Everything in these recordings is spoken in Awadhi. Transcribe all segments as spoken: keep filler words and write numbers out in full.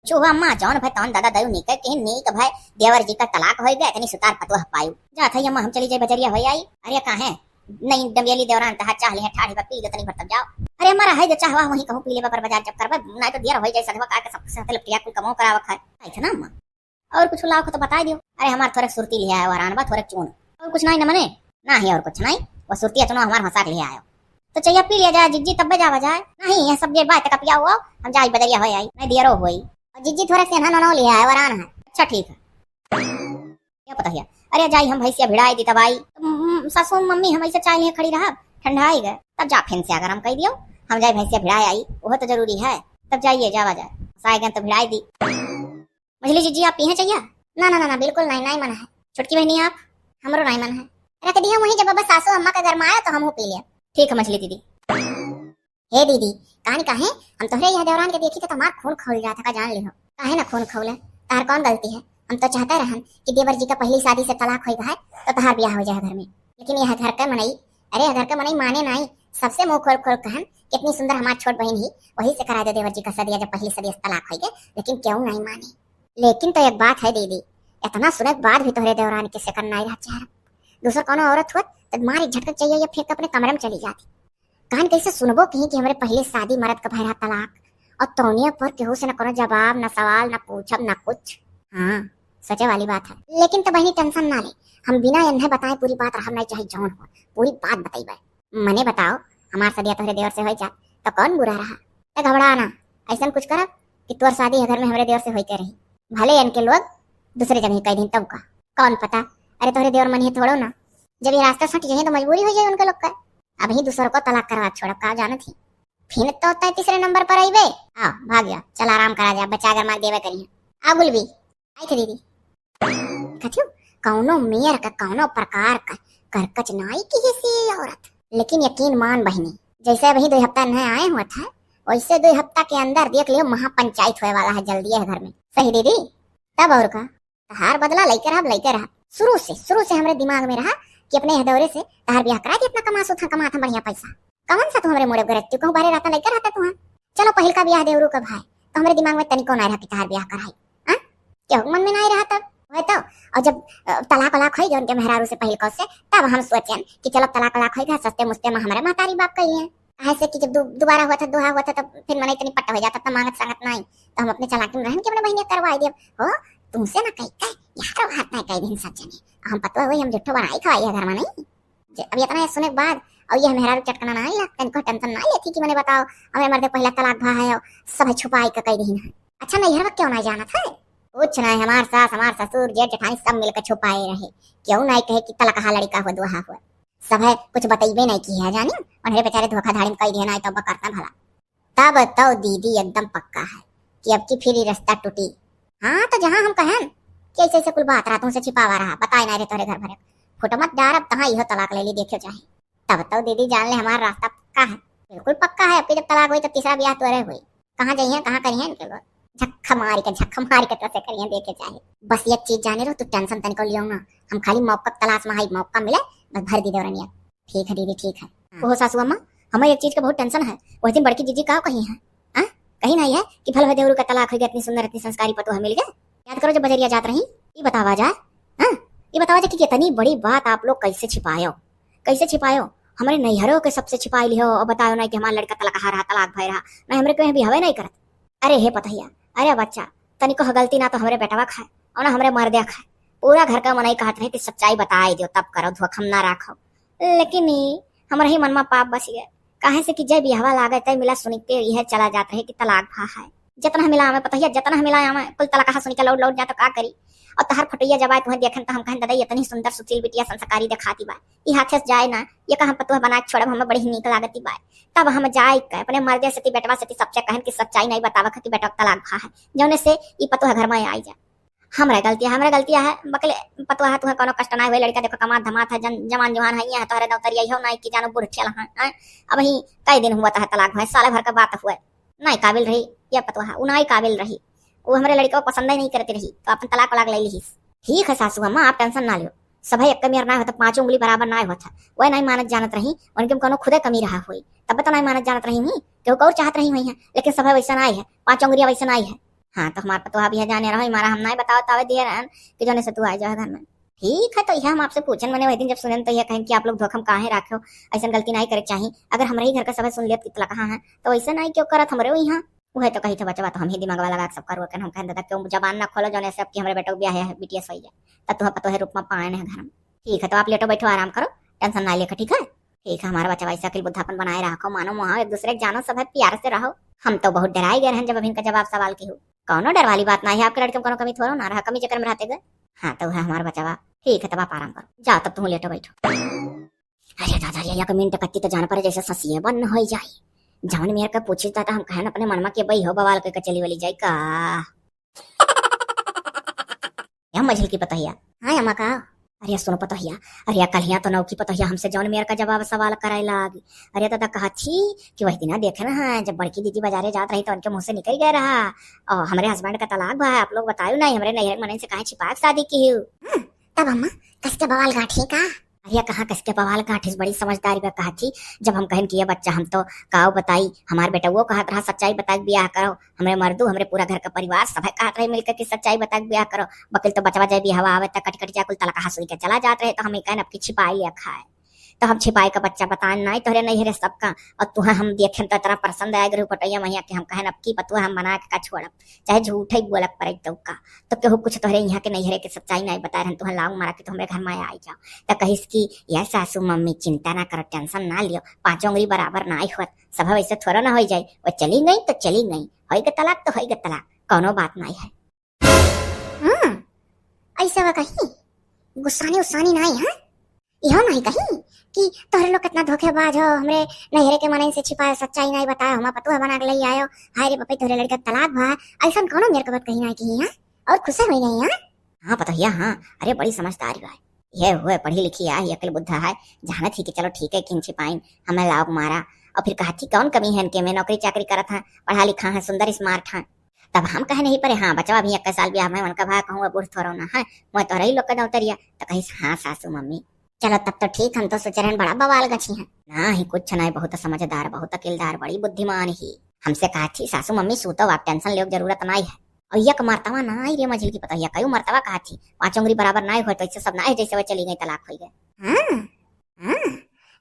चूहा अम्मा, जौन भय तौन दादा दयु नीके, किहिन नीक भय देवर जी का तलाक होई गए, इतनी सुतार पतोह पायु। जात है अम्मा, हम चली जाई बजरिया होई आई। अरे काहे? नहीं डबियली देवरान तहा चाह लिहे, ठाढ़ी बा पी लो तनी भर तब जाओ। अरे अम्मा, रहे दे चाहवा, वहीं कहूँ पी लेबा पर बाजार जब करबा, नहीं तो देर होई जाई, सधवा का के सब से लपटिया कुल कमो करावत है। आई थे ना अम्मा? और कुछ लाओ तो बताई दियो। अरे हमार थोड़े सुरती लिहे आयो, हरान बा थोड़े चून। और कुछ नहीं न मने? नहीं और कुछ नहीं, वो सुरती चुनो हमार हंसा के लिहे आयो। तो चाहिए पी लिया जाए जिज्जी, तब्बे जावा जाए। नहीं, यह सब जे बात का पिया हुआ, हम जाई बजरिया होई आई, नहीं दियरो होई। और जिज्जी थोड़े से ना नो लिहे आयो, हरान है। अच्छा ठीक है। क्या पता है? अरे जाई हम भैंसिया भिड़ाई दी तब आई। हम्म, सासू मम्मी हम ऐसे चाय लिए खड़ी रहा, ठंडा आई गए, तब जा फिर से अगर हम कह दियो, हम जाई भैंसिया भिड़ाई आई, वो तो जरूरी है। तब जाइए जावा जाए, साय गए तो भिड़ाई दी। मझली जिज्जी, आप पीहे चाहिए? ना, ना, ना, ना, बिल्कुल नहीं, नहीं मन है। छोटकी बहनी आप? हमरो नहीं मन है। रख दिया वहीं, जब अब सासू अम्मा का गरमाया तो हमहू पी लिया। ठीक है मझली दीदी। हे दीदी, कहानी काहे? हम तोहरे यह देवरान के देखी तो हमार खून खौल जात है का, जान लिहो। काहे ना खून खौले? तार कौन गलती है? हम तो चाहते रहन कि देवर जी का पहली शादी से तलाक होई है तो तहार ब्याह हो जाए घर में। लेकिन यह घर का मनई, अरे यह घर का मनई माने नहीं, सबसे मुंह खोल खोल कहन कितनी सुंदर हमार छोट बहन ही, वही से करा दे देवर जी का सदिया जब पहली सदिया से तलाक होई गए, लेकिन क्यों नहीं माने। लेकिन तो एक बात है दीदी, इतना सुने के बाद भी तोहरे देवरान के सेकंड नहीं रहा चेहरा। दूसर कोनो औरत होत तो मारी झटक चाहिए या फिर तो अपने कमरे में चली जाती। कान कैसे सुनबो कहीं कि हमरे पहले शादी मरद का भय रहा तलाक, और तौनिया पर केहू से न कोनो जवाब, न सवाल, न पूछब, न कुछ। हाँ, सोचे वाली बात है। लेकिन तो बहनी टेंशन ना ले, हम बिना एन्हे बताए पूरी बात रहब नहीं, चाहे जौन हो, पूरी बात बतइबे। मने बताओ, हमार सदिया तोहरे देवर से होई जात तो कौन बुरा रहा? तो घबरा ना, ऐसन कुछ करब कि तोर शादी है घर में हमरे देवर से होइते रही, भले इनके लोग दूसरे जगह कह दिन तब का, कौन पता। अरे तोहरे देवर मन ही थोड़ो ना, जब ये रास्ता सट जाए तो मजबूरी हो जाए उनके लोग का। अब ही दूसर को तलाक करवा छोड़ब का जानत ही। फिर तो तय तीसरे नंबर पर अइबे। आओ, भाग जा, चल आराम करा जा, बच्चा अगर मार देवे करिए। आ गुलबी, आई थे दीदी। कथियो, कौनो मेयर का, कौनो प्रकार का करकच नाई की है सी औरत। लेकिन यकीन मान बहिनी, जैसे अभी दो हफ्ता नहीं आए हुआ था, वैसे दो हफ्ता के अंदर देख लियो महापंचायत होए वाला है जल्दी है घर में। सही दीदी? तब और का? तहार बदला लइके रहब, लइके रहब। शुरू से, शुरू से हमरे दिमाग में रहा कि अपने यह दौरे से तहार ब्याह करा के इतना कमा सुथा, कमात हम बढ़िया पैसा। कौन सा तू हमरे मुड़े गरज, तू कहूँ बाहरे रहता, लइके रहता तू, हाँ? चलो पहिलका ब्याह देवरू का भाई, तो हमरे दिमाग में तनिको ना रहा कि तहार ब्याह कराई। हाँ? केहू मन में ना रहा तब, वह तो। और जब, अ, तलाक वलाक होई गए उनके मेहरारू से पहिलका से, तब हम सोचेन कि चलो तलाक वलाक होई गए, सस्ते मुस्ते में हमरे महतारी बाप कही है। काहे से कि जब दु-, दोबारा हुआ था, दोहा हुआ था, तब फिर मनई तनी पट्ट हो जाता, तब मांगत सांगत नहीं, तो हम अपने चालाकी में रहन के अपने बहिनिया करवाई देब। हो, तुमसे ना कही, कही, यारो हाथ नहीं कही दिन सब जने। हम पतवा हुई, हम झूठो बनाई खवाई है घर में नहीं। जे, अब इतना सुने के बाद, और यह मेहरारू चटकना ना आई, तनको टेंशन ना लेती कि मने बताओ, हमें मर्दे पहला तलाक भा है, और सब छुपाई का कही दिन है। अच्छा, नैहर में क्यों नहीं जानत है? कुछ नहीं, हमार सास, हमार ससुर, जेठ जेठानी सब मिलकर छुपाए रहे। क्यों नहीं कहे कि तलकहा लड़का हुआ, दोहा हुआ। सब है, कुछ बतइबे नहीं की है, जानी? उन्हें बेचारे धोखाधड़ी में कही दिया, नहीं तो बकरता भला। तब तो दीदी एकदम पक्का है कि अब की फिर ये रिश्ता टूटी। हाँ, तो जहाँ हम कहन कि ऐसे ऐसे कुल बात रहा, तुमसे छिपावा रहा, बताए ना रे तोरे घर भरे, फोटो मत डारब, तहाँ इहो तलाक ले ली, देखियो चाहे। तब तो दीदी जान ले हमारा रास्ता पक्का है, बिल्कुल पक्का है। अब की जब तलाक हुई तो तीसरा ब्याह तोरे हुई। कहाँ जाइए, कहाँ करिए इनके लोग? झक्खा मारी के, झक्खा मारी के तो से करिए, देखे चाहे। बस एक चीज जाने रहो, तू टेंशन तनिको लियो ना, हम खाली मौका के तलाश में हई, मौका मिले, बस भर दी देवरनिया। ठीक है दीदी, ठीक है। हाँ। ओहो सासू अम्मा, हमें एक चीज का बहुत टेंशन है। वह दिन बड़की जीजी का कही है, हाँ? कही नहीं है कि भल भय देवरू का तलाक हो गया, इतनी सुंदर, इतनी संस्कारी पतोह मिल गए। याद करो जब बजरिया जात रही, ये बतावा जाए, हाँ? ये बतावा जाए कि इतनी बड़ी बात आप लोग कैसे छिपायो, कैसे छिपायो? हमारे नैहरों के सबसे छिपाई लियो और बतायो नहीं कि हमारा लड़का तलकहा रहा, तलाक भय रहा, नहीं हमरे कहीं भी हवे नहीं करत। अरे हे पतहिया, अरे बच्चा, तनिको ह गलती ना तो हमरे बेटवा खाए और ना हमरे मर्दे खाए। पूरा घर का मनई कहत रहे कि सच्चाई बताई दियो, तब करो, धोखम ना राखो। लेकिन ई हमरे ही मन में पाप बस गए, काहे से कि जय बिहवा लागे तय मिला सुन के यह चला जात रहे कि तलाक भा है। जितना मिला हमें पतहिया, जितना मिला हमें कुल तलाक सुन के लौट लौट जा तो का करी। और तहर फोटोइया जब आए तुम्हें देखन तो हम कहन दादा इतनी सुंदर सुशील बिटिया संस्कारी दिखाती बा, ई हाथे से जाए ना, ये का हम पतोह बना के छोड़ब, हमें बड़ी ही नीक लागती बा। तब हम जाए के अपने मर्दे से ती बेटवा से ती सबसे कहन कि सच्चाई नहीं बतावा कि बेटवा तलाक भा है, जौने से ई पतोह घर में आई जा। हमरा गलतिया, हमरा गलतिया है, बकले पतोह तुम्हें कोनो कष्ट ना हुए, लड़का देखो कमात धमात है, जन, जवान जुहान है, यहाँ तोहरे दौतरिया हो ना कि जानो बूढ़ ठेल है, हैं? अब ही कई दिन हुआ था तलाक हुआ, साल भर का बात हुआ, नहीं काबिल रही, ये पतोह, उ नहीं काबिल रही, वो हमरे लड़का को पसंद ही नहीं करती रही, तो अपन तलाक वलाक ले ली। ठीक है सासू अम्मा, आप टेंशन ना लियो, सभे एक मेर ना होता, पांचों उंगली बराबर ना होता, वह नहीं मानत जानत रही, उनके में कोनो खुदे कमी रहा हुई, तब तो नहीं मानत जानत रही हुई, केहू और चाहत रही हुई है, लेकिन सभे वैसा ना आई है, पांचों उंगलियां वैसा ना आई है। हाँ, तो हमार पतोहा भी है जाने रहो, हमारा हम नाई बताओ तावे दिए रहन कि जौने से तू आ जाओ घर में। ठीक है, तो यह हम आपसे पूछन, मने वही दिन जब सुनन तो यह कहन कि आप लोग धोखा में काहे राखे हो, ऐसन गलती नाई करे चाही। अगर हमरे ही घर का सभे सुन लेत कि तलकहा है, तो वैसे नाई क्यों करत हमरे वही यहाँ। वह तो कही थे बचवा, तो हम ही दिमाग वाला लगा के सब करो, हम कहन दादा क्यों जबान ना खोलो, जौने से अब कि हमरे बेटो ब्याह है, बीटीएस हो जाए, तब तुह पतोहे रूप में पाए हैं घर में। ठीक है, तो आप लेटो बैठो, आराम करो, टेंशन ना लेकर, ठीक है? ठीक है, हमारा बचवा ऐसा अकिल बुद्धापन बनाए रखो, मानो मोहाओ, एक दूसरे के जानो, सब है प्यार से रहो। हम तो बहुत डराए गए रहन जब अभी इनका जवाब सवाल की हो। कौनो डर वाली बात ना है, आपके लड़के में कौनो कमी थोड़ो ना रहा, कमी चक्कर में रहते गए। हाँ, तो है हमारा बचवा। ठीक है, तब आप आराम करो, जाओ तब तुम लेटो बैठो। अरे दादा रे, एक मिनट कत्ती तो जान पड़े जैसे ससिए बन हो जाए। जवन मेर का पूछी था, तो हम कहन अपने मनमा के बई हो बवाल के चली वाली जाए का। या मझिल की पतोहिया। हाँ अम्मा का? अरे सुनो पतोहिया, अरे कल हिया तो नौकी पतोहिया हमसे जौन मेर का जवाब सवाल कराए लाग। अरे दादा कहत थी कि वही दिना देखे ना है, जब बड़की दीदी बाजारे जात रही तो उनके मुंह से निकल गया रहा, और हमरे हस्बैंड का तलाक भा है, आप लोग बतायो ना, हमरे नैहर मनई से काहे छिपा के शादी की हो? हाँ, तब अम्मा कस के बवाल गांठी का? अरे कहाँ कस के बवाल गांठिस, बड़ी समझदारी बा कहत थी। जब हम कहन कि ये बच्चा हम तो काव बताई, हमार बेटा वो कहत रहा सच्चाई बता के बियाह करो, हमरे मर्दू, हमरे पूरा घर का परिवार सभे कहत रहे मिलकर कि सच्चाई बता के बियाह करो। बकिल तो बचवा जाए बियाहवा आवे त कट कट जा कुल तलकहा सुई के चला जात रहे, तो हम कहन अब की छिपाई लिया खाए। तो हम छिपाई का बच्चा बतान नाई तोहरे नैहरे सबका, और तुहे हम देखेन तो इतना पसंद आए गरू पटैया मैया कि हम कहन अब की पतुआ हम बना के का छोड़ब, चाहे झूठ ही बोलक पड़े तो का। तो केहू कुछ तोहरे यहाँ के नैहरे के सच्चाई नाई बताए रहन, तुहे लांग मारा कि तू हमरे घर में आई जाओ। तो कहिस कि यह सासू मम्मी चिंता ना करो, टेंशन ना लियो, पाँचों उंगली बराबर नाई होत, सब वैसे थोड़ा ना हो जाए। वो चली गई तो चली गई, होई के तलाक तो होई के तलाक, कौनो बात नाई है। हाँ, ऐसे वा कही गुस्सानी उस्सानी नाई, हाँ? इहो नाई कही कि तोहरे लोग कितना धोखेबाज हो, हमरे नैहरे के मनई से छिपाए, सच्चाई नाई बताए, हमार पतोह बना के ले आयो, हाय रे बापे तोहरे लड़का तलाक भा, ऐसन कौनो मेर के बात कही नाई कही, हाँ? और खुश हो गई, हाँ? हाँ पतोहिया, हाँ, अरे बड़ी समझदार बा, ये हुए पढ़ी लिखी है, ये अकल बुद्धा है, जानत ही कि चलो ठीक है किन छिपाइन, हमें लाओ मारा। और फिर कहती कौन कमी है इनके में, नौकरी चाकरी करत हैं, पढ़ा लिखा है, सुंदर स्मार्ट हैं। तब हम कहे नहीं परे, हाँ बचवा अभी इक्कीस साल बियाह में, उनका भाई कहूँ बूढ़ थोड़ो ना है, मैं तो रही लोग का दौतरिया। तो कहिस हाँ सासू मम्मी। चलो तब तो ठीक, हम तो सोच रहे हैं बड़ा बवाल गछी है। ना ही कुछ नहीं, बहुत समझदार, बहुत अकिलदार, बड़ी बुद्धिमान ही। हमसे कहा थी सासू मम्मी सूतो, आप टेंशन लेवे के जरूरत नाई है। और एक मर्तवा नाई रे मझिल की पतोहिया, कई मर्तवा कहा थी, पाँच उंगली बराबर नाई होए तो ऐसे सब नाई जैसे वो चली गई तलाक हो गए। हाँ, हाँ,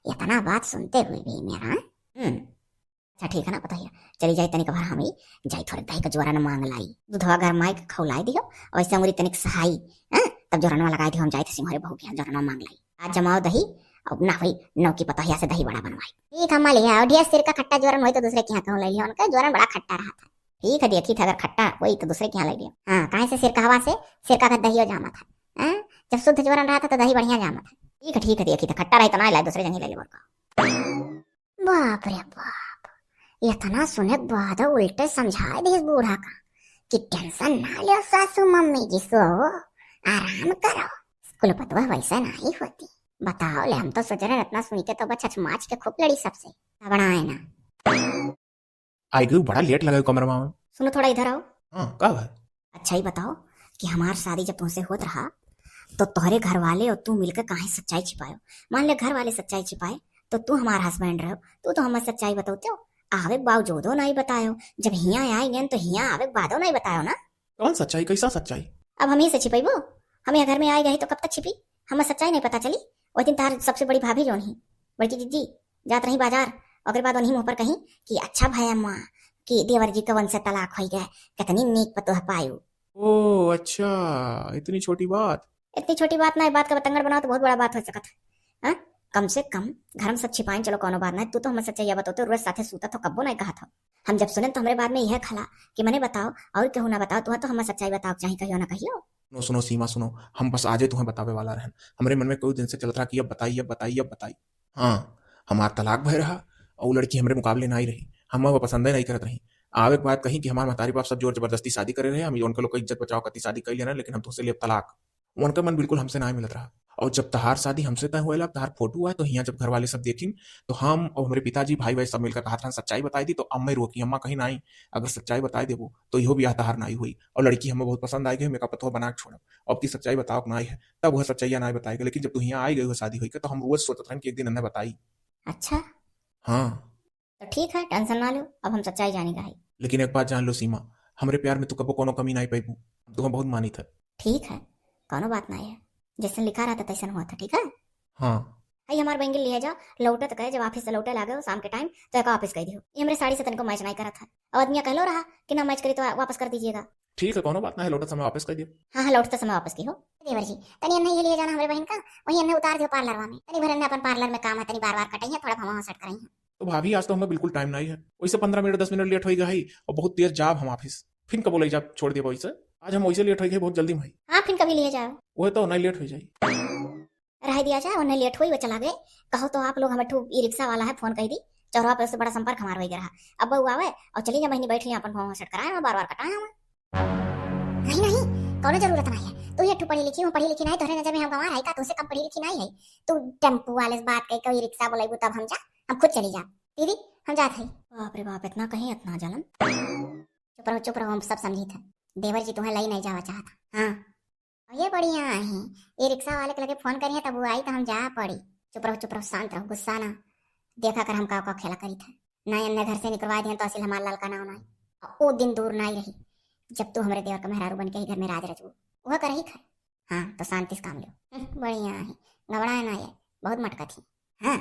इतना बात सुनते हुए भी मेरा, हम्म, अच्छा ठीक है ना पतोहिया, चली जाए तनिक भर हम ही जाए थोड़े दही का जोरन मांग लाई, दूधवा गरमाए के खौलाई दियो, और ऐसे अंगुरी तनिक सहाई, हाँ, तब जोरनवा लगाए दियो, हम जाए थे सिंहरे बहू के यहाँ जोरनवा मांग लाई। आज जमाओ दही, अब ना हुई नौकी पतोहिया से दही बड़ा बनवाई। ठीक है, माँ लिया, और ढेर सिरका खट्टा जोरन होई तो दूसरे के यहाँ कहूँ ले लियो, उनका जोरन बड़ा खट्टा रहा था। ठीक है, देखी था अगर खट्टा होई तो दूसरे के यहाँ ले लियो। हाँ, काहे से सिरका हवा से, सिरका का दहियो जामा था। हाँ, जब शुद्ध जोरन रहा था तो दही बढ़िया जामा था। ठीक है, ठीक है, देखी था खट्टा रही तो ना लाई, दूसरे जगह ले लियो उनका। बाप रे बाप, इतना सुने के बाद उल्टे समझाए दिस बूढ़ा का कि टेंशन ना लियो सासू मम्मी जी, सो आराम करो। कुल पतवा वैसे नहीं होती। बताओ ले, हम तो सोच रहे इतना सुन के तो बस छछमाच के खूब लड़ी सबसे। घबराए ना। आई गई, बड़ा लेट लगा कमरा में। सुनो, थोड़ा इधर आओ। हाँ, का बा? अच्छा ही बताओ कि हमार शादी जब तुमसे होत रहा तो तोहरे घर वाले और तू मिलकर काहे सच्चाई छिपायो? मान ले घर वाले सच्चाई छिपाए तो तू हमार हस्बैंड रहो, तू तो हमें सच्चाई बतौते हो। आवे के बावजूदो नहीं बतायो, जब हिया आए गए तो हिया आवे के बादो नहीं बतायो ना। कौन सच्चाई, कैसा सच्चाई? अब हम ही से छिपैबो? हम यहाँ घर में आए गए तो कब तक छिपी? हमें सच्चाई नहीं पता चली। वो दिन तार सबसे बड़ी भाभी जौन ही, बड़की दीदी, जात रही बाजार, ओकरे बाद उन्हीं मुँह पर कही कि अच्छा भया माँ कि देवर जी के वन से तलाक हो गए, कितनी नीक पतोह पायु। ओ अच्छा, इतनी छोटी बात। इतनी छोटी बात ना, बात का बतंगड़ बनाओ तो बहुत बड़ा बात हो सकत है। हाँ? कम से कम घर में सब छिपाइन, चलो कौनो बात ना, तू तो हमें सच्चाई बतौते, रोज साथे सूता तो कब्बो नहीं कहा था। हम जब सुने तो हमरे बाद में यह खला कि मने बताओ और केहू ना बताओ, तुहा तो हमें सच्चाई बताओ चाहे कहियो ना कहियो। सुनो, सुनो सीमा, सुनो, हम बस आजे तुम्हें बतावे वाला रहन। हमरे मन में कई दिन से चलत रहा कि अब बताई, अब बताई, अब बताई। हाँ, हमार तलाक भय रहा और लड़की हमरे मुकाबले ना आई रही, हम वो पसंद नहीं करत रही। आवे के बाद कहीं कि हमार महतारी बाप सब जोर जबरदस्ती शादी करे रहे, हम उनके लोग का इज्जत बचाव कती शादी कर लेना, लेकिन हम तुमसे लेब तलाक। उनका मन बिल्कुल हमसे ना मिलत रहा। और जब तहार शादी हमसे तय हुए लाग, तहार फोटो आए, तो हियाँ जब घर वाले सब देखिन, तो हम और हमरे पिताजी, भाई, भाई सब मिलकर कहत रहन, "सच्चाई बताई दी।" तो अम्मा रोकी, अम्मा कहीं, "नाई, अगर सच्चाई बताई देबो, तो इहो बियाह तहार नाई हुई। और लड़की हमें बहुत पसंद आई गई, हम एका पतोह बना के छोड़ब। अब की सच्चाई बताओ कि नाई है।" तब वह सच्चाइया नाई बताई गई, लेकिन जब तू हियाँ आई गई हो शादी होई के, तो हम रोज सोचत रहन कि एक दिन इन्हें बताई। अच्छा। हाँ। तो ठीक है, टेंशन ना लो, अब हम सच्चाई जाने का है। लेकिन एक बात जान लो सीमा, हमरे प्यार में तू कबो कोनो कमी नाई पैबू। हम तुहें बहुत मानित है। ठीक है, कोनो बात नाई है, जैसन लिखा रहता तैसन हुआ था, ठीक है? हाँ। हई हमार बैंगल लिहे जाओ, लौटत के जब ऑफिस से लौटे लागे हो शाम के टाइम, तो एका वापस कह दियो, ये हमरे साड़ी से तनिको मैच नाई करत है। और आदमिया कहलो रहा कि ना मैच करी तो वा-, वापस कर दीजिएगा। ठीक है, कोनो बात ना है, लौटत समय वापस कर दियो। हाँ हाँ, लौटत समय वापस की हो। देवर जी, तनी अन्ने ये लिए जाना हमरे बहन का, वहीं अन्ने उतार दियो पार्लरवा में। तनी भर अन्ने अपन पार्लर में काम है, तनी बार बार कटई है, थोड़ा भवा सेट करई है। तो भाभी, आज तो हमें बिल्कुल टाइम नहीं है, वैसे पन्द्रह मिनट दस मिनट लेट हो गया है और बहुत तेज जाब हम ऑफिस। फिर कब बोले जाब छोड़ दिए वैसे, आज हम वैसे लेट हो गए, बहुत जल्दी में है। हाँ, फिर कभी लिए जाओ। वो तो नहीं लेट हो जाए। रह दिया जाए, उन्हें लेट हुई, वो चला गए। कहो तो आप लोग हमें ठू ई रिक्शा वाला है, फोन कर दी, चौराहा पे उससे बड़ा संपर्क हमारा हो गया रहा। अब वो आवे और चली जा, महीने बैठ लिया अपन भवा सेट कराए, बार बार कटाए हम। नहीं नहीं, कोनो जरूरत नहीं है। तू ही एक ठो पढ़ी लिखी हूँ, पढ़ी लिखी नहीं, तोहरे नजर में हम गंवार है का? तुझसे कम पढ़ी लिखी नहीं है। तू टेम्पू वाले से बात करके कोई रिक्शा बोलेबू तब हम जा, हम खुद चली जा। दीदी, हम जात है। बाप रे बाप, इतना कहीं इतना जलन। चुप रहो चुप रहो, हम सब समझी थे। देवर जी तुम्हें लई नहीं जावा चाहता। हाँ, ये बढ़िया है, ये रिक्शा वाले के लगे फोन करिए तब वो आई तो हम जा पड़ी। चुप रहो चुप रहो, शांत रहो, गुस्सा ना। देखा कर हम का का खेला करी थे। ना अन्य घर से निकलवा दिया तो असिल हमार ललका नाव नाई। और वो दिन दूर नाई रही जब तू हमरे देवर का मेहरारू बन के ही घर में राज रचबू। वह करही खाए। हाँ, तो शांति से काम लियो। हम्म, बढ़िया है, घबराए ना ये, बहुत मटकत ही। हाँ।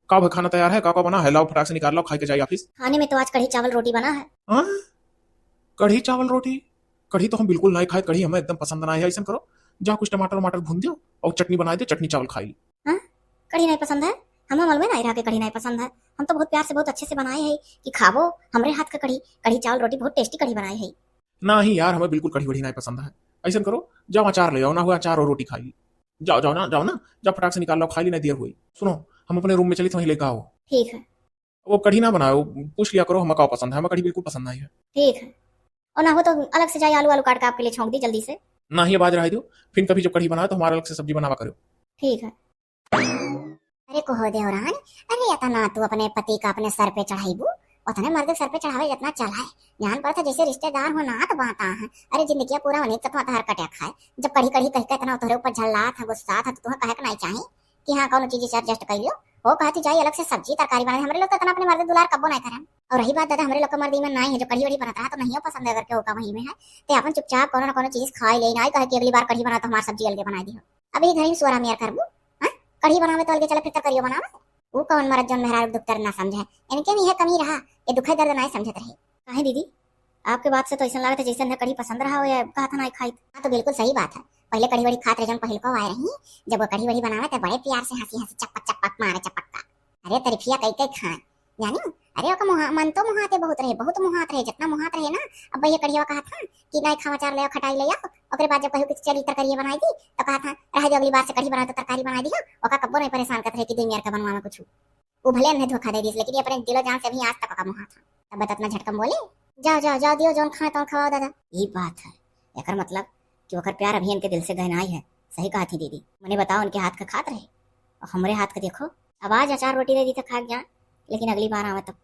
का भाई, खाना तैयार है? का का बना है? लाओ, फटाक से निकाल लाओ, खाई के जाई ऑफिस। खाने में तो आज कढ़ी चावल रोटी बना है। हाँ? कढ़ी चावल रोटी? कढ़ी तो हम बिल्कुल नहीं खाए, कढ़ी हमें एकदम पसंद ना है। ऐसा करो, जा कुछ टमाटर वमाटर भून दियो और चटनी बनाए दे, चटनी चावल खाई। हाँ? कढ़ी नहीं पसंद है? हमें मालूम है ना, इरा के कढ़ी नहीं पसंद है। हम तो बहुत प्यार से, बहुत अच्छे से बनाए हैं कि खाबो हमरे हाथ का कढ़ी। कढ़ी चावल रोटी बहुत टेस्टी कढ़ी बनाए है। ना ही यार, हमें बिल्कुल कढ़ी वढ़ी नहीं पसंद है। ऐसा करो, जाओ अचार ले आओ, ना हुआ अचार और रोटी खाई। जाओ जाओ ना, जाओ ना, जाओ फटाक से निकाल लो, खाई ली, नहीं देर हुई। सुनो, हम अपने रूम में चली, वहीं लेकर आओ। ठीक है। वो कढ़ी ना बनाओ, पूछ लिया करो हमें का पसंद है, हमें कढ़ी बिल्कुल पसंद नहीं है। ठीक है। और ना हो तो अलग से जाए आलू आलू काट के आपके लिए छोंक दी जल्दी से। ना ही अब आज रह दो, फिर कभी जब कढ़ी बनाओ तो हमारा अलग से सब्जी बनावा करो। ठीक है। अरे कहो देवरान, अरे इतना तू अपने पति का अपने सर पे चढ़ाईबू, उतने मर्द के सर पे चढ़ावे जितना चढ़ाए। जान पड़ता जैसे रिश्तेदार हो ना तो बात आ है। अरे जिंदगी पूरा उन्हीं तत्वा तहर कटे खाए। जब कढ़ी कढ़ी कह के इतना तोहरे ऊपर झल्लात है, गुस्सात है, तो तुम्हें कहे के नहीं चाहिए कि हाँ कौनो चीज से एडजस्ट कर लियो। हो कहती जाई अलग से सब्जी तरकारी बनाए, हमरे लोग तो इतना अपने मर्द दुलार कब्बो नहीं करें। और रही बात दादा, हमरे लोग के मर्दी में नहीं है जो कढ़ी वढ़ी बनत रहा तो नहीं पसंद है अगर केहू का वही में है, ते अपन चुपचाप कौनो ना कौनो चीज खाई ले, नहीं कहे कि अगली बार कढ़ी बना तो हमार सब्जी अलगे बनाई दियो। अभी घर में सोरा मेर करबू, हाँ? कढ़ी बनावे तो अलगे चला फिर तरकारियो बनावे। ऊ कौन मरद जौन मेहरारू दुख दर्द ना समझे? इनके में यह कमी रहा, ये दुख दर्द ना समझत रहे। काहे दीदी, आपके बात से तो ऐसा लागत है जैसे इन्हें कढ़ी पसंद रहा हो या कहा था ना खाई। हाँ तो बिल्कुल सही बात है, पहले कढ़ी वढ़ी खात रहे जौन पहिलको आए रही, जब वो कढ़ी वढ़ी बनावे तो बड़े प्यार से हंसी हंसी चपक चपक मारे चपक का। अरे तरिफिया कई कई खाए, जानी? अरे ओका मुहा-, मन तो मुहाते बहुत रहे, बहुत मुहात रहे, जितना मुहात रहे ना, अब ये कढ़िया कहा था कि नहीं खावा चार ले आओ, खटाई ले आओ, ओकरे बाद जब कहियो कि चली तरकारिये बनाई दी, तो कहा था, "रह दे, अगली बार से कढ़ी बनाओ तो तरकारी बनाई दी हो।" ओका कब्बो नहीं परेशान करत रहे कि दे मेर का बनवा में कुछ। वो भले अन्हें धोखा दे दिस, लेकिन ये अपने दिलो जान से अभी आज तक ओका मुहा था। तब बता इतना झटकम बोले, "जाओ, जाओ, जाओ, दियो जौन खाए तौन खवाओ दादा।" ई बात है, एकर मतलब कि ओकर प्यार अभी इनके दिल से गहनाई है। सही कहा थी दीदी, मने बताओ उनके हाथ का खात रहे और हमरे हाथ का देखो। अब आज अचार रोटी दे दी तो खा गया, लेकिन अगली बार आवे तब।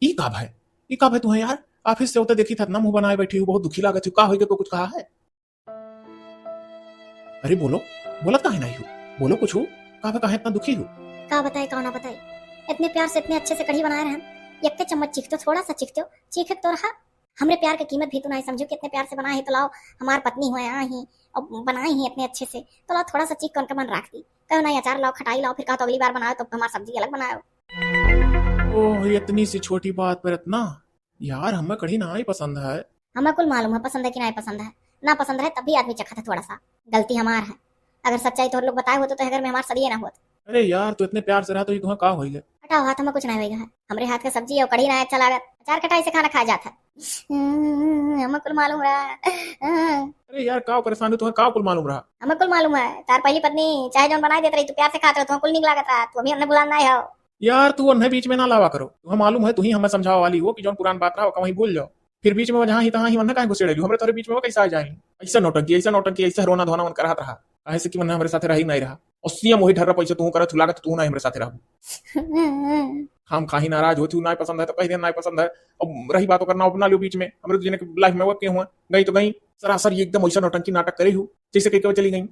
ई का भाई, ई का भाई तू है यार? ऑफिस से होते देखी था इतना मुंह बनाए बैठी हूँ, बहुत दुखी लागत हूँ, का होई के को कुछ कहा है? अरे बोलो, बोलत काहे नहीं हो? बोलो कुछ हो, का भाई काहे इतना दुखी हो? का बताए, का ना बताए, इतने प्यार से, इतने अच्छे से कढ़ी बनाए रहन, एक चम्मच चीख तो, थोड़ा सा चीख तो, चीख तो रहा। हमरे प्यार के कीमत भी तू नहीं समझो कि इतने प्यार से बनाए है, तो लाओ हमार पत्नी हुए आई ही और बनाई ही इतने अच्छे से, तो लाओ थोड़ा सा चीख के उनका मन राख दी। कहो नहीं अचार लाओ, खटाई लाओ, फिर कहा तो अगली बार बनाओ तो हमार सब्जी अलग बनाओ। ओह, इतनी सी छोटी बात पर इतना? यार, हमें कढ़ी ना ही पसंद है। हमें कुल मालूम है पसंद है कि नहीं पसंद है, ना पसंद है तब भी आदमी चखत है थोड़ा सा। गलती हमार है, अगर सच्चाई तोर लोग बताए होते तो घर में हमार सदिये ना होत। अरे यार, तू इतने प्यार से रहा तो ये तुम्हें का होई गया? हटाओ हाथ, हमें कुछ नहीं होई गया है। हमरे हाथ का सब्जी और कढ़ी ना अच्छा लागत, अचार खटाई से खाना खाया जाता है। हमें कुल मालूम रहा। अरे यार, का परेशान हो, तुम्हें का कुल मालूम रहा? हमें कुल मालूम है, तार पहली पत्नी चाहे जौन बनाए देत रही, तू प्यार से खात रहो, तुम्हें कुल नीक लागत रहा, तू अभी हमने भुलान नहीं हो। यार, तू उन्हें बीच में ना लावा करो, तुम्हें मालूम है, तू ही हमें समझावा वाली हो कि जौन पुरान बात रहा, ओका वहीं भूल जाओ। फिर बीच में वो जहाँ ही तहाँ ही वन्ने काहे घुसेड़े लियो? हमरे तोरे बीच में वो कैसे आ जाए? ऐसा नौटंकी, ऐसा नौटंकी, ऐसा रोना धोना उनका रहत रहा। काहे से कि वन्ने हमरे साथे रही नहीं रहा। और सेम वही ढर्रा पैसे तू करत हु, लागत तू ना हमरे साथे रहबू। हम खाही नाराज होती हूँ, ना पसंद है तो कह दे ना पसंद है। अब रही बात ओकर नाव बना लियो बीच में, हमरे दू जने के लाइफ में वो के हुआ, गई तो गई। सरासर ये एकदम ऐसा नौटंकी नाटक करे हु, जैसे कहीं के वो चली गई।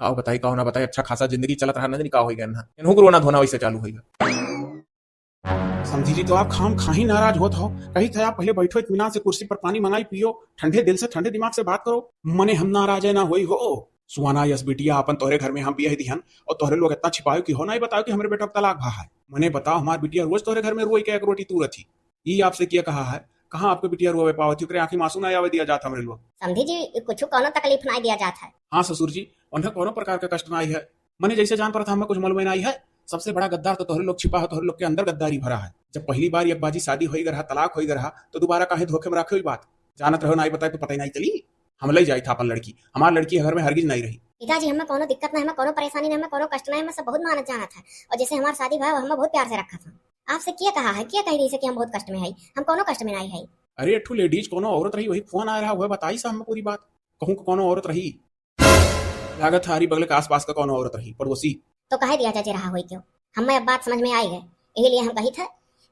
का बताई, का ना बताई, अच्छा खासा जिंदगी चलत रहा, ना जानी का होई गया ना। इन्हों को रोना धोना वैसे चालू होई गया। समधी जी, तो आप खाम खाही नाराज होत हो। कही थे आप पहले बैठो इत्मीनान से कुर्सी पर, पानी मंगाई पियो, ठंडे दिल से, ठंडे दिमाग से बात करो। मने हम नाराज है ना होई हो। सुहाना यस बिटिया, अपन तोहरे घर में हम बियाह दिहन और तोहरे लोग इतना छिपायो कि हो ना ही बतायो कि हमरे बेटा का तलाक भा है। मने बताओ, हमार बिटिया रोज तोहरे घर में रोई के एक रोटी तूरत ही। ई आपसे किया कहा है? कहाँ आपके बिटिया रोवे पावत ही? ओकरे आँखी में आंसू ना आवे दिया जात हमरे लोग। समधी जी, कुछ कौनो तकलीफ ना दिया जात है। हाँ ससुर जी, उन्हें कौनो प्रकार का कष्ट ना आई है। मने जैसे जान पड़त है, हमें कुछ मालूम ही ना आई है। सबसे बड़ा गद्दार तो तोहरे लोग छिपा है, तोहरे लोग के अंदर गद्दारी भरा है। जब पहली बार एक बाजी शादी होई गए रहा, तलाक होई गए रहा, तो दोबारा काहे धोखे में रखे हुई बात? जानत रहो ना आई बताए तो पता ही नहीं चली। हम ले जाई था अपन लड़की, हमार लड़की घर में हरगिज नहीं रही। पिताजी, हमें कौनो दिक्कत ना, हमें कौनो परेशानी ना, हमें कौनो कष्ट ना, हमें सब बहुत मानत जानत है। और जैसे हमार शादी भा, हमें बहुत प्यार से रखा था। आपसे क्या कहा है, क्या कह दी से कि हम बहुत कष्ट में है? हम कौनो कष्ट में नहीं है। अरे, एक ठो लेडीज कौनो औरत रही, वही फोन आ रहा, वह बताई सा हमें पूरी बात। कहूँ कि कौनो औरत रही, लागत है हरी बगल के आसपास का कौनो औरत रही, पड़ोसी। तो कहे दिया चाची रहा होई क्यों? हमें अब बात समझ में आई है, यही लिए हम कही थे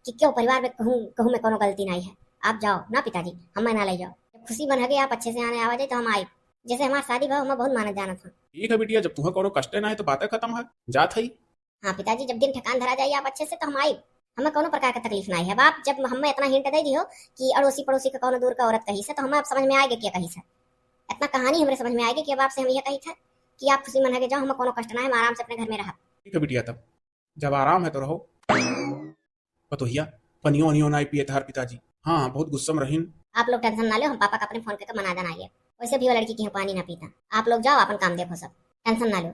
कि क्यों परिवार में कहूँ, कहूँ में कौनो गलती नहीं है। आप जाओ ना पिताजी, हमें ना ले जाओ। जब खुशी बन गई, आप अच्छे से आने आवा जाए तो हम आए। जैसे हमार शादी भा, हमें बहुत मानत जानत था। ठीक है बिटिया, जब तुम्हें कौनो कष्ट ना है तो बातें खत्म है, जात है। हाँ पिताजी, जब दिन ठिकान धरा जाई आप अच्छे से तो हम आइब। हमें कौनो प्रकार का तकलीफ ना आई है। अब आप जब हमें इतना हिंट दे दियो कि अड़ोसी पड़ोसी का कौनो दूर का औरत कही से, तो हमें अब समझ में आएगा क्या कही से। इतना कहानी हमरे समझ में आएगी कि अब आपसे हम यह कही था कि आप खुशी मना के जाओ, हमें कौनो कष्ट ना है, हम आराम से अपने घर में रहब। ठीक है बिटिया, तब जब आराम है तो रहो। पतोहिया, पनियो वनियो ना पिए तहार पिताजी। हाँ, बहुत गुस्सा में रहीन। आप लोग टेंशन ना लो, हम पापा का अपने फोन करके मना देना आइए। वैसे भी वो लड़की की पानी ना पीता। आप लोग जाओ, अपन काम देखो सब, टेंशन ना लो।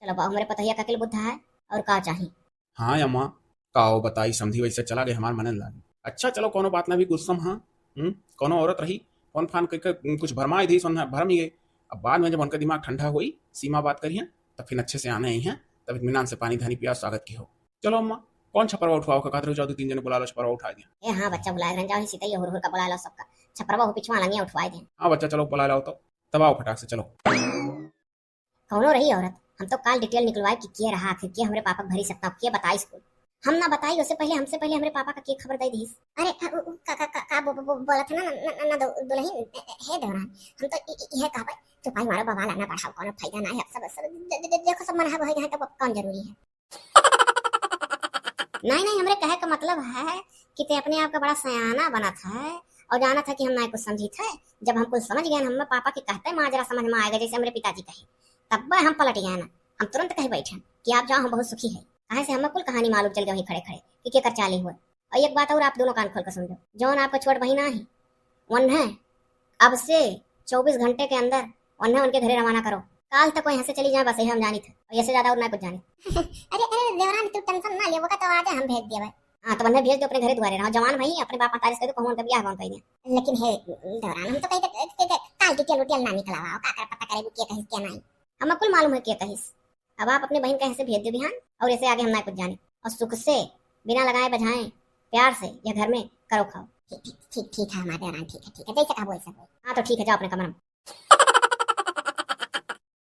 चलो बा, हमरे पतोहिया का किल बुद्धा है, और का चाही? हाँ अम्मा, का हो बताई, समधी वैसे चला गए, हमार मनन लागे। अच्छा चलो, कोनो बात ना, भी गुस्सा में हाँ। हम्म, कोनो औरत रही, फोन फान करके, हम्म, कुछ भरमाए दी, सोना भरम ही गए। अब बाद में जब उनका दिमाग ठंडा होई, सीमा बात करिए, तब फिर अच्छे से आने आई हैं, तब इत्मीनान से पानी धानी पिया, स्वागत की हो। चलो अम्मा, कौन छपरवा उठवाओ का कहत रहो, जाओ दो तीन जने बुला लो, छपरवा उठा दिया। ए हाँ बच्चा, बुलाए रहन जाओ, ही सीता ये हुर हुर का बुला लो सबका, छपरवा हो पिछवा अलंगिया उठवाए दे। हाँ बच्चा, चलो बुला लाओ तो, तब आओ फटाक से, चलो। कौनो रही औरत, हम तो काल डिटेल निकलवाए कि के रहा, आखिर के हमरे पापा के भरी सकता, के बताइस कुल। हम ना बताई, उससे पहले, हमसे पहले हमरे पापा का के खबर दे दीस। अरे, अ, उ, उ, का, का, का, का बो-, बो-, बो-, बोलत है ना, ना, ना, ना, दो-, दुल्हन, ए, ए, हे देवरान, हम तो इ, इ, इहे कहबे, चुपाई मारो, बवाल ना बढ़ाओ, कौनो फायदा ना है, अब सब, सब, दे-, दे-, दे-, देखो, सब मनहब हो गए हैं, तो अब कौन जरूरी है? नहीं, नहीं, हमरे कहे का मतलब है कि ते अपने आप का बड़ा सयाना बनत है और जानत है कि हम ना कुछ समझित है। जब हम कुछ समझ गए, हमें पापा के कहते माजरा समझ में आएगा, जैसे हमरे पिताजी कहे, तब हम पलट गए ना, हम तुरंत कह बैठे कि आप जाओ, हम बहुत सुखी है। काहे से हमें कुल कहानी मालूम चल गई वहीं खड़े खड़े कि केकर चाले हुए। और एक बात और आप दोनों कान खोल के सुन लो, जौन आपका छोट बहिना है, उन्हें अब से चौबीस घंटे के अंदर उन्हें उनके घरे रवाना करो। काल तक वो यहाँ से चली जाए, बस यही हम जानी थे, और इससे ज्यादा और ना कुछ जानी। अरे, अरे, देवरान, तू टेंशन ना ले, वो का तो आज हम भेज दिया भाई। हाँ, तो उन्हें भेज दो अपने घरे दुआरे, रहो जवान भाई, अपने बाप महतारी से कह दो, कहूँ उनका ब्याह हम कह दिया। लेकिन हे देवरान, हम तो कहीं तक, तक, तक, काल डिटेल उटेल ना निकलवाओ, का कर पता करे वो के कहिस के नहीं। हमें कुल मालूम है के कहिस। अब आप अपने बहन का यहाँ से भेज दो बिहान, और ऐसे आगे हम ना कुछ जाने। और सुख से, बिना लगाए बझाए, प्यार से यह घर में करो खाओ। ठीक, ठीक, ठीक, ठीक है हमारे देवरान, ठीक है, ठीक है, जैसे कहा वैसे हो। हाँ, तो ठीक है, जाओ अपने कमरे में।